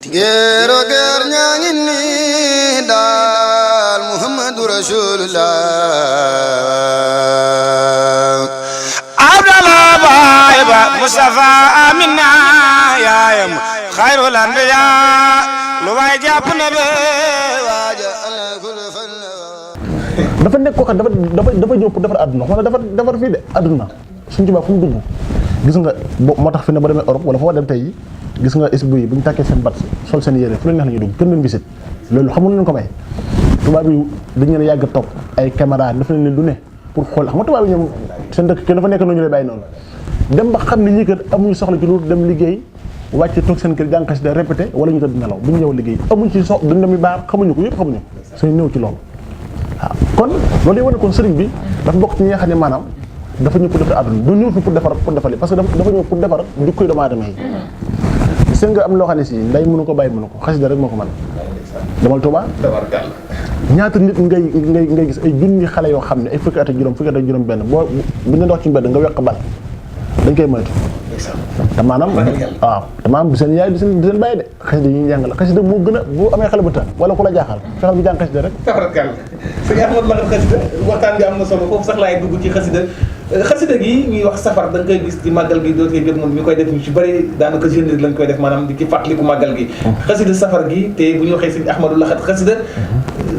Gero ger ñangi ni dal Muhammadu Rasulullah Abdallah baay ba Mustafa Amina yaayam xayrul anbiya lu waay jàpp na be waaja ala kul fan dafa nekk ko xam dafa ñëw pour defar àdduna wala defar fii de àdduna suñu tubaab fu mu dugg gis nga moo tax fi ne ba demee Europe wala foo dem tey gis nga isbu yi bu ñu tàkkee seen bat sol seen yére fu leen neex la ñuy dugg kenn leen visite loolu xamul leen ko may tubaab yi dañu leen yàgg topp ay caméra def leen lu ne pour xool xam nga tubaab yi ñoom seen dëkk kenn dafa nekk noonu ñu lay bàyyi noonu dem ba xam ne ñii kat amuñu soxla ci loolu dem liggéey wàcce toog seen kër jàng xasida répété wala ñu tëdd nelaw bu ñu ñëw liggéey amuñ ci duñ dem baar xamuñu ko yëpp xamuñu ko suñu ñëw ci loolu waaw kon loolu yi wane kon sëriñ bi dafa bokk ci ñi nga xam ne maanaam dafa ñëw pour defar àdduna du ñëw fi pour defar li parce que dafa ñëw pour defar jukkoy doomu aadama yi gis nga am loo xam ne si nday mënu ko bàyyi mënu ko xasida rek moo ko mën demal Touba ñaata nit ngay gis ay junni xale yoo xam ne ay fukki at ak juróom benn boo bu ñu dox ci mbedd nga weq bal dañ koy moytu te maanaam waaw te maanaam du seen yaay du seen bàyyi de xasida yi ñu jàng la xasida moo gën a boo amee xale bu ta wala ku la jaaxal fexeel bi jàng xasida rek tabarakal sëñ Ahmad Lagat xasida waxtaan bi am na solo foofu sax laay dugg ci xasida gi ñuy wax safar da nga koy gis ci màggal gi doo koy jot moom ñu koy def ñu ci bëri daanaka jeune lañ koy def maanaam di ci fàttaliku màggal gi xasida safar gi te bu ñu waxee sëñ Ahmadou Lagat xasida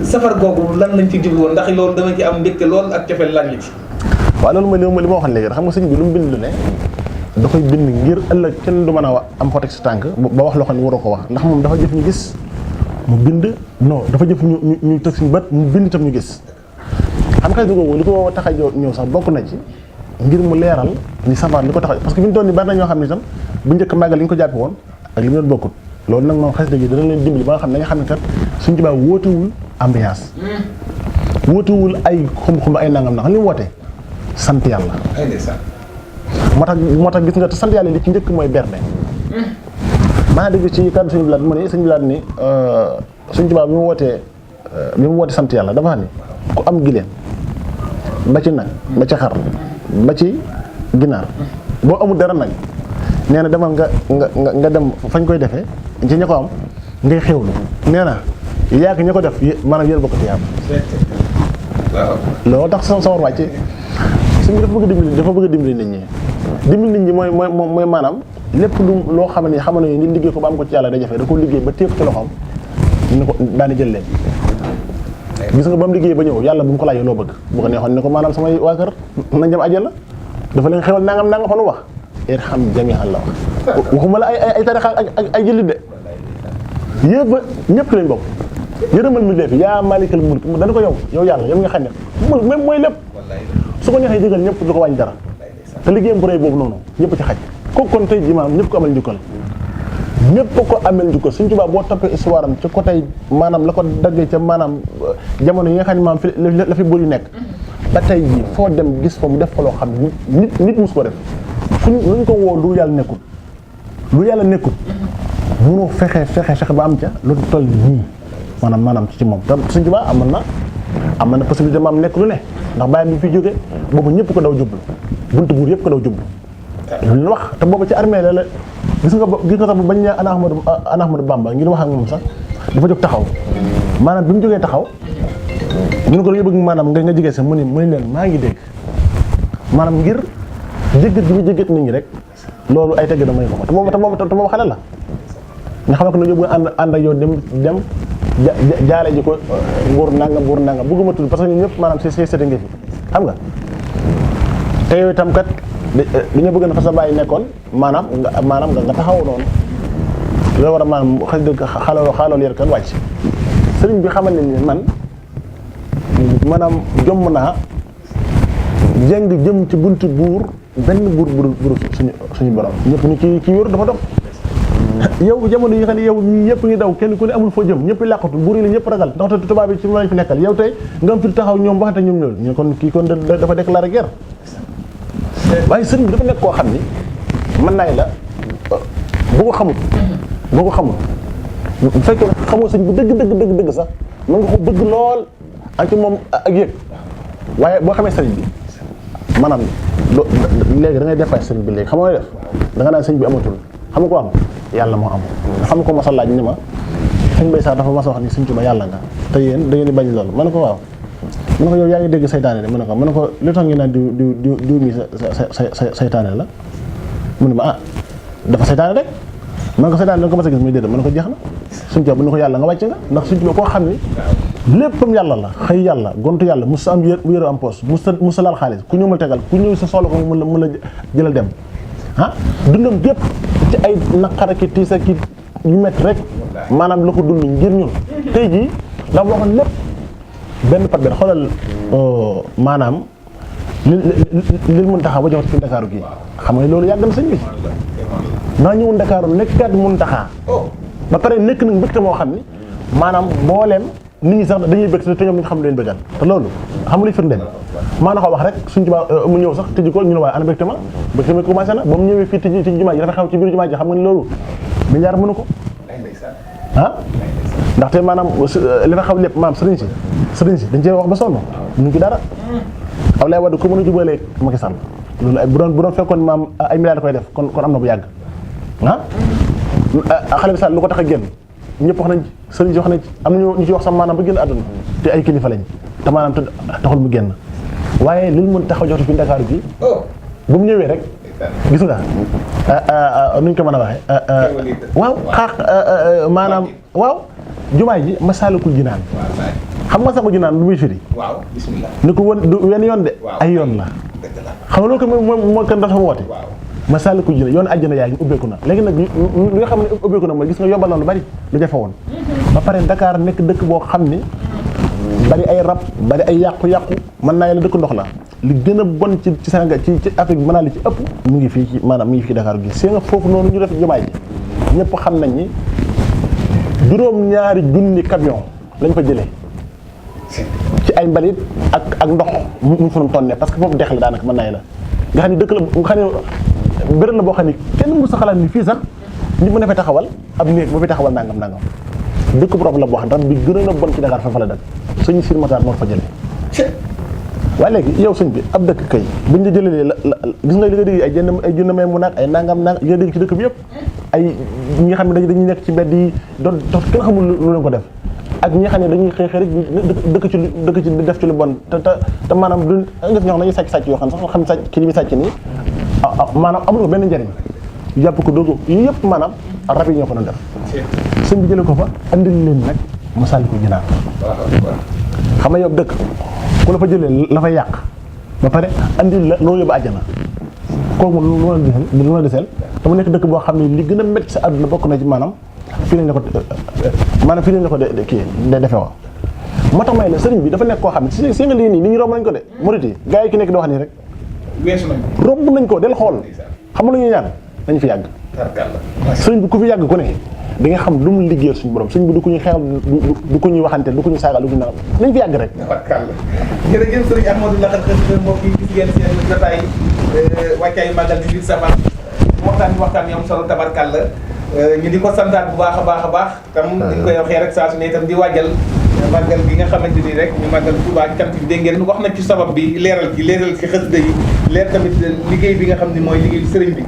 safar googu lan lañ ci jublu woon ndax loolu dama ci am mbégte lool ak cofeel lan la ci waaw loolu mooy li ma waxoon léegi xam nga sëñ bi lu mu bind lu ne da koy bind ngir ëllëg kenn du mën a am foo teg si tànk ba wax loo xam ne waroo ko wax ndax moom dafa jëf ñu gis mu bind non dafa jëf ñu teg suñu bët mu bind itam ñu gis xam xasida googu li ko tax a ñëw sax bokk na ci ngir mu leeral ni safar li ko tax parce que fi mu toll nii bari na ñoo xam ne itam bu njëkk màggal li ñu ko jàppe woon ak li mu doon bokkut loolu nag moom xasida gi dana leen dimbali ba nga xam ne nga xam ne kat suñu tubaab wootewul ambiance wootewul ay xum-xum ay nangam ndax li mu woote sant yàlla moo tax gis nga te sant yàlla li ci njëkk mooy bernde maa dégg ci kàddu suñu bilaat mu ne suñu bilaat ni suñu tubaab bi mu wootee sant yàlla dafa xam ni ku am gileen ba ci nag ba ci xar ba ci ginaar boo amul dara nag nee na demal nga dem fañ koy defee ci ña ko am ngay xewlu nee na yaak ña ko def maanaam yéen bokk ci yàlla loolu tax sawar wàcce suñu dafa bëgg a dimbali nit ñi mooy maanaam lépp loo xam ne xam ne nit liggéey ko ba am ko ci yàlla day jafe da ko liggéey ba téye ko ci loxoom ni ko daani jël leen gis nga ba mu liggéey ba ñëw yàlla bu mu ko laajee loo bëgg bu ko neexoon ne ko maanaam samay waa kër nañ dem àjjana dafa leen xewal nangam fa nu wax irham jami'an la wax waxuma la ay tarixa ak ay jullit de yëpp ñëpp lañ bokk yërëmal mi def yaa malikal mulk dana ko yow yàlla yow nga xam ne même mooy lépp su ko neexee jégal ñëpp du ko wàññi dara te liggéeyam bu rëy boobu noonu ñëpp ci xaj kooku kon tey jii maanaam ñëpp ko amal njukkal suñu tubaab boo toppee histoire am ci côté maanaam la ko daggee ca maanaam jamono yi nga xam ne maanaam fi la fi bëri nekk ba tey jii foo dem gis fa mu def ko loo xam ne nit mus ko def luñ ko woo lu yàlla nekkul mënoo fexe ba am ca lu toll nii maanaam ci moom te suñu tubaab amoon na possibilité maam nekk lu ne ndax bàyyi mi fi jóge boobu ñëpp ko daw jublu buntu buur yëpp ko daw jublu lu wax te boobu ci armée la gis nga sax bañ ne ana Ahmadou Bamba ngir wax ak moom sax dafa jóg taxaw maanaam bi mu jógee taxaw ñu ne ko dañu bëgg maanaam nga jege sax mu ni leen maa ngi dégg maanaam ngir jéggat gi mu jéggat nit ñi rek loolu ay tegg damay ko te boobu xale la nga xam ne dañoo bëgg ànd ak yow dem jaale ji ko nguur nanga bëgguma tudd parce que ñun ñëpp maanaam c'est sete nga fi xam nga te yow itam kat dañoo bëgg na fa sa bàyyi nekkoon maanaam nga taxaw noonu loolu war a maanaam xas dëgg xaalool yar kan wàcc sëriñ bi xamal ne ni man maanaam jomm naa jeng jëm ci bunti buur benn buur suñu borom ñëpp ni kii wóor dafa dox yow jamono yi xam ne yow ñii ñëpp ngi daw kenn ku ne amul foo jëm ñëpp làqatu buur yi la ñëpp ragal ndax te tubaab yi ci lañ fi nekkal yow tey nga am fi taxaw ñoom waxante ñoom loolu ñu kon kii kon dafa déclaré guerre waaye sëriñ bi dafa nekk koo xam ni mën naay la boo ko xamul bu fekkee xamoo sëñ bu dëgg sax mën nga ko bëgg lool ak ci moom ak yëg waaye boo xamee sëriñ bi maanaam léegi da ngay dépassé sëriñ bi léegi xam nga def da nga naan sëñ bi amatul xam nga ko am yàlla moo am xam nga ko mos a laaj ni ma sëñ Bay Sarr dafa mas a wax ni sëñ Tuubaa yàlla nga te yéen da ngeen di bañ loolu ma ne ko waaw ma ne ko yow yaa ngi dégg saytaane de ma ne ko li tax ngeen naan diw mi saytaane la mu ne ma ah dafa saytaane rek ma ne ko saytaane da nga ko mas a gis muy déedéet ma ne ko jeex na sëñ Tuubaa bu ne ko yàlla nga wàcc nga ndax sëñ Tuubaa koo xam ni léppam yàlla la xëy yàlla gontu yàlla mus sa am yëru am poos mus sa laal xaalis ku ñëw mal tegal ku ñëw sa soxla ko mën la jëlal dem ah dundam gépp ci ay naqara ki tiisa ki yu métti rek maanaam la ko dund ngir ñun tey jii la waxoon lépp benn pat benn xoolal maanaam li mun taxaa ba joxat fi Ndakaaru gii xam nga loolu yàgg na sëñ bi naa ñëwoon Ndakaaru nekkaat mun taxaa ba pare nekk nag mbégte moo xam ni maanaam mbooleem nit ñi sax dañuy bëgg te ñoom ñu xam ne leen bëggal te loolu xam nga li firndeel maa na ko wax rek suñ Tuubaa mu ñëw sax tëj ko ñu ne waaye ana mbégte ma commencé na ba mu ñëwee fii tëj jumaa ji dafa xew ci biir jumaa ji xam nga ni loolu milliard mënu ko ah ndaxte maanaam li fa xew lépp maam sëriñ si dañ cee wax ba sonn ñu ngi dara Abdoulaye Wade ko mën a jubalee Macky Sall loolu ay bu doon fekkoon maam ay milliards da koy def kon am na bu yàgg Khalifa Sall lu ko tax a génn ñëpp wax nañ sëriñ si wax nañ am na ñu ci wax sax maanaam ba génn àdduna te ay kilifa lañ te maanaam taxul mu génn waaye li ñu mën taxaw jox fi Ndakaaru bi bu mu ñëwee rek gis nga nuñ ko mën a waxee waaw maanaam waaw jumaay ji Masaalikul Jinaan xam nga sax Jinaan lu muy firi ni ko du wenn yoon de ay yoon la xam nga loolu ko moo kan dafa woote Masaalikul Jinaan yoonu àjjana yaa ngi ubbeeku na léegi nag li nga xam ne ubbeeku na mooy gis nga yombal na lu bari lu jafe woon ba pare Dakar nekk dëkk boo xam ni bari ay rab bari ay yàqu-yàqu mën naa yàlla dëkk ndox la li gën a bon ci Sénégal ci Afrique bi mën naa li ci ëpp mu ngi fii ci maanaam mu ngi fii Dakar gi see nga foofu noonu ñu def jumaay ji ñëpp xam nañ ni juróom-ñaari junni camion lañ fa jëlee ci ay mbalit ak ndox mu fa doon tonne parce que foofu dex la daanaka mën naa la nga xam ni dëkk la nga xam ne bërëb la boo xam ni kenn mu sa xalaat ni fii sax nit mu ne fa taxawal ab néeg ba fi taxawal nangam dëkk bu rob la boo xam ne bi gën a bon ci Dakar fa la dëkk sëñ Sir Matar moo fa jëlee waaye léegi yow sëñ bi ab dëkk kay buñ la jëlee la gis nga li nga dégg ay junne may mu naag ay nangam yi nga dégg ci dëkk bi yëpp ay ñi nga xam ne dañuy nekk ci mbedd yi doon kenn xamul lu leen ko def ak ñi nga xam ne dañuy xëy rek dëkk ci def ci lu bon te maanaam du nga def ñoo xam ne dañuy sàcc yoo xam ne sax xam sàcc ki li muy sàcc nii maanaam amul ko benn njëriñ jàpp ko doogu yii yëpp maanaam rab yi ñoo ko doon def sëñ bi jëlee ko fa andil leen nag Masaalikul Jinaan xam nga yow dëkk ku la fa jëlee la fay yàq ba pare andil la loolu yóbbu àjjana kooku moom lu la deseel te mu nekk dëkk boo xam ne li gën a métti sa àdduna bokk na ci maanaam fii lañ la ko kii defee wa moo tax may la sëriñ bi dafa nekk koo xam ne si nga lii nii nit ñi romb nañ ko de murit yi gars yi ki nekk di wax nii rek romb nañ ko del xool xam nga lu ñuy ñaan dañu fi yàgg sëriñ bi ku fi yàgg ku ne di nga xam lu mu liggéeyal suñu borom sëriñ bi du ko ñuy xeexal du ko ñuy waxante du ko ñuy saagal du ko ñuy nangam nañ fi yàgg rek jërëjëf sëriñ Ahmadou Lahad Khassida mbokk yi gis ngeen seen jotaay wàccaayu màggal 18 safar waxtaan yi am solo tabarkàlla ñu di ko santaat bu baax a baax tam dañ koy waxee rek saa su ne itam di waajal màggal bi nga xamante ni rek ñu màggal Touba cant bi dégg ngeen wax na ci sabab bi leeral ci xasida yi leer tamit liggéey bi nga xam ne mooy liggéey sëriñ bi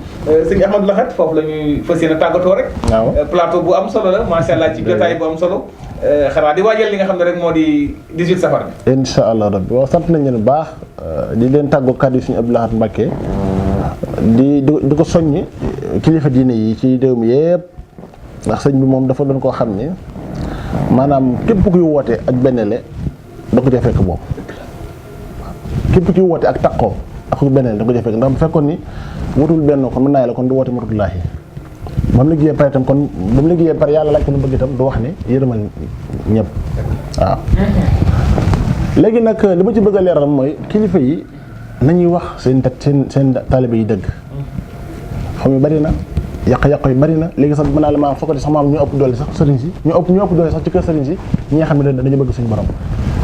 sëñ Ahmadou Lahad foofu la ñuy fas yéene tàggatoo rek plateau bu am solo la macha allah ci jotaay bu am solo xanaa di waajal li nga xam ne rek moo di 18 safar bi insha allah rabbi waaw sant nañ leen baax di leen tàggoo kàddu yi suñu Abdou Lahad Mbacké di ko soññi kilifa diine yi ci réew mi yëpp ndax sëñ bi moom dafa doon koo xam ni maanaam képp kuy woote ak bennele da ko cee fekk boobu képp kuy woote ak taqoo ak bennele da ko cee fekk ndax bu fekkoon ni wutul benn kon mën naa la kon du woote matullaahi ba mu liggéeyee pare itam kon ba mu liggéeyee pare yàlla laaj ko lu bëgg itam du wax ne yërëmal ñëpp waaw. léegi nag li ma ci bëgg a leeral mooy kilifa yi nañuy wax seen taalibe yi dëgg xam yu bari na yàq-yàq yi bari na léegi sax mën naa la maa fokkati sax maam ñu ëpp doole sax sëriñ si ñu ëpp doole sax ci kër sëriñ si ñi nga xam ne dañu bëgg suñu borom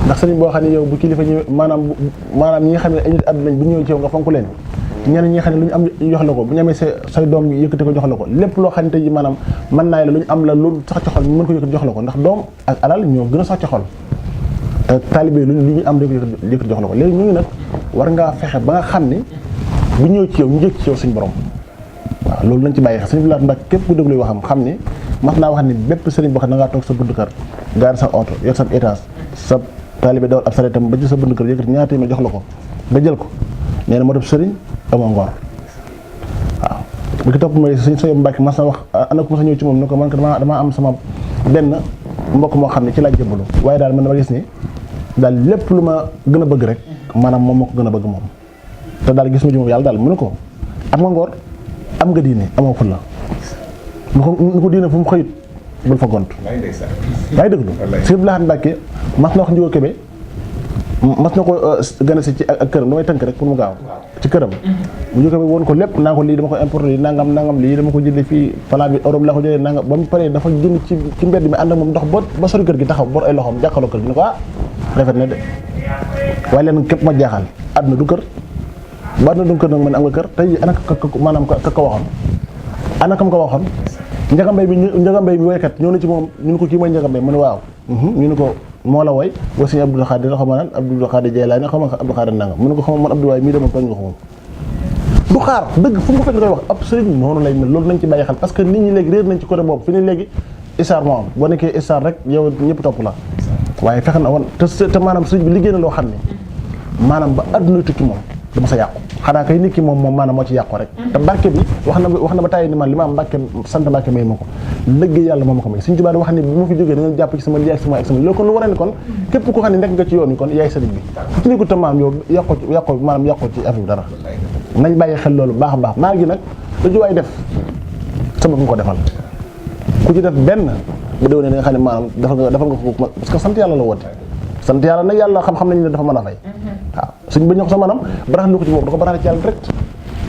ndax sëriñ boo xam ne yow bu kilifa ñi maanaam ñi nga xam ne ay nit àdduna lañ bu ñëw ci yow nga fonk leen ñeneen ñi nga xam ne lu ñu am jox la ko bu ñu amee say doom yëkkati ko jox la ko lépp loo xam ne tey ji maanaam mën naa la lu ñu am la lu sax ci xol ñu mën ko yëkkati jox la ko ndax doom ak alal ñoo gën a sax ci xol te taalibe lu ñu am rek yëkkati jox la ko léegi ñu ngi nag war ngaa fexe ba nga xam ne bu ñëw ci yow ñu jëkk ci yow suñu borom waaw waaw loolu nañ ci bàyyi xel sëñ Abdou Lahad Mbacké képp ku déglu waxam xam ni mas naa wax ni bépp sëriñ boo xam ne da ngaa toog sa buntu kër gaar sa oto yor sa étage sa taalibe dawal ab sareetam ba ci sa buntu kër yëkkati ñaata téeméer jox la ko nga jël ko nee na moo def sëriñ amoo ngor waaw bi ki topp mooy sëñ Soyo Mbacké mas na wax ana ko sa ñëw ci moom ni ko man ko damaa am sama benn mbokk moo xam ne ci laaj jëmbalu waaye daal man dama gis ni daal lépp lu ma gën a bëgg rek maanaam moom moo ko gën a bëgg moom te daal gis ma ci moom yàlla daal mu ne ko am nga ngor am nga diine amoo fulla nu ko diine fu mu xëyit bul fa gont yaa ngi déglu sëñ Abdou Lahad Mbacké mas na wax Njugo Kébé mas na ko gane si ci ak këram damay tënk rek pour mu gaaw ci këram bu Njugo Kébé woon ko lépp naa ko lii dama ko importé lii nangam lii dama ko jëlee fii plan bi Europe laa ko jëlee nangam ba mu paree dafa génn ci mbedd mi ànd ak moom ndox ba sori kër gi taxaw bor ay loxoom jàkkaloo kër gi ne ko rafet na de waaye leen képp ma jaaxal àdduna du kër ba àdduna du kër nag man am nga kër tey ana maanaam ka ko waxoon ana kam ko waxoon Njaga Mbay bi woykat ñëw na ci moom ñu ne ko kii mooy Njaga Mbay mu ne waaw ñu ne ko moo la woy wa sëñ Abdou Khadir xam naan Abdou Khadir Jeylaani xam nga Abdou Khadir nangam mu ne ko xam man Abdou waay mii dama tooñ nga ko moom du xaar dëgg fu mu ko fekk koy wax ab sëriñ noonu lay mel loolu nañ ci bàyyi xel parce que nit ñi léegi réer nañ ci côté boobu fi ne léegi istar moo am boo nekkee istar rek yow ñëpp topp la waaye fexe na woon te maanaam sëriñ bi liggéey na loo xam ne maanaam ba adduna tukki moom dama sa yàqu xanaa kay nit ki moom maanaam moo ci yàqu rek te Mbàkke bi wax na ba tàyyi ni man li ma am Mbàkke sant Mbàkke may ma ko liggéey yàlla moo ma ko may Sëriñ Tuubaa wax ni bi ma fi jógee da nga jàpp ci sama lii ak sama loolu kon lu war a ni kon képp ko xam ne nekk nga ci yoon yi kon yaay sëriñ bi ku ci nekkul te maanaam yow yàqoo ci affaire bi dara nañ bàyyi xel loolu baax a baax maa ngi nag lu waay def sa bopp nga ko defal ku ci def benn bu déwénee da nga xam ne maanaam defal nga ko parce que sant yàlla la woote sant yàlla nag yàlla xam nañ ne dafa mën a fay waaw suñ ba ñoo ko sa maanaam barax ko ci boobu da ko barax ci yàlla direct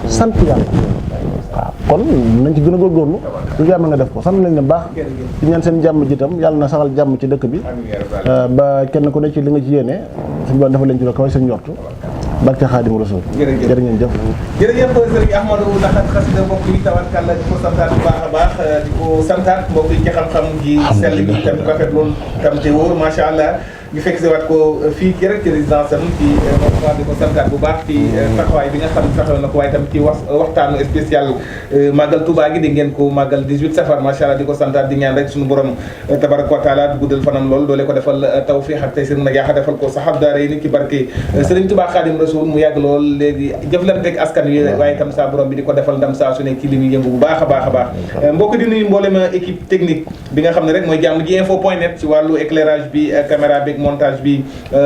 sant yàlla waaw kon nañ ci gën a góorgóorlu lu jàmm nga def ko sant nañ ne baax ci ñaan seen jàmm ji itam yàlla na saxal jàmm ci dëkk bi ba kenn ku ne ci li nga ci yéene suñu doon dafa leen ci kaw seen njortu barke Xaadimu Rasuul jërë ngeen jëf jërëjëf Sëriñ Ahmadou Lahad Xasida mbokk yi tabarkàlla di ko santaat bu baax a baax di ko santaat mbokk yi ci xam-xam ji sell gi tam rafet loolu tam te wóor macha allah ñu fekk si waat ko fii ci rek ci résidence am ci moom di ko santaat bu baax ci taxawaay bi nga xam ne taxaw na ko waaye tam ci waxtaanu spécial màggal Touba gi di ngeen ko màggal 18 safar macha allah di ko santaat di ñaan rek suñu borom tabaraka wa taala guddal fanam lool doole ko defal tawfiix ak tey sëriñ nag yaaxa defal ko saxab daara yi ni ci barke Sëriñ Touba Xaadim Rasuul mu yàgg lool léegi jëflante ak askan wi waaye tam saa borom bi di ko defal ndam saa su ne ci li muy yëngu bu baax a baax a baax mbokk di nuyu mboolem équipe technique bi nga xam ne rek mooy jàmm ji info point net ci wàllu éclairage bi caméra bi montage bi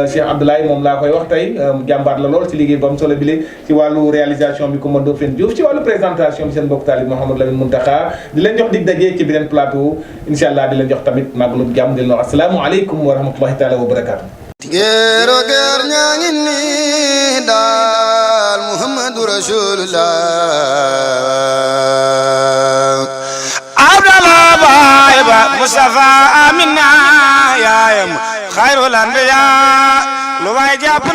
Cheikh Abdoulaye moom laa koy wax tey jàmbaar la lool ci liggéey bu am solo bi ci wàllu réalisation bi Coumba Ndoffène Diouf ci wàllu présentation bi seen mbokk taalib Mouhamadou Lamine Muntaxa di leen jox dig daje ci beneen plateau incha allah di leen jox tamit màggalub jàmm di leen wax asalaamaaleykum wa rahmatullahi taala wa barakaatu. géero géer ñaa ngi nii daal Muhammadu Rasulullah Abdallah baay ba Mustafa Amina yaayam xayrul anbiya lu waay jàpp na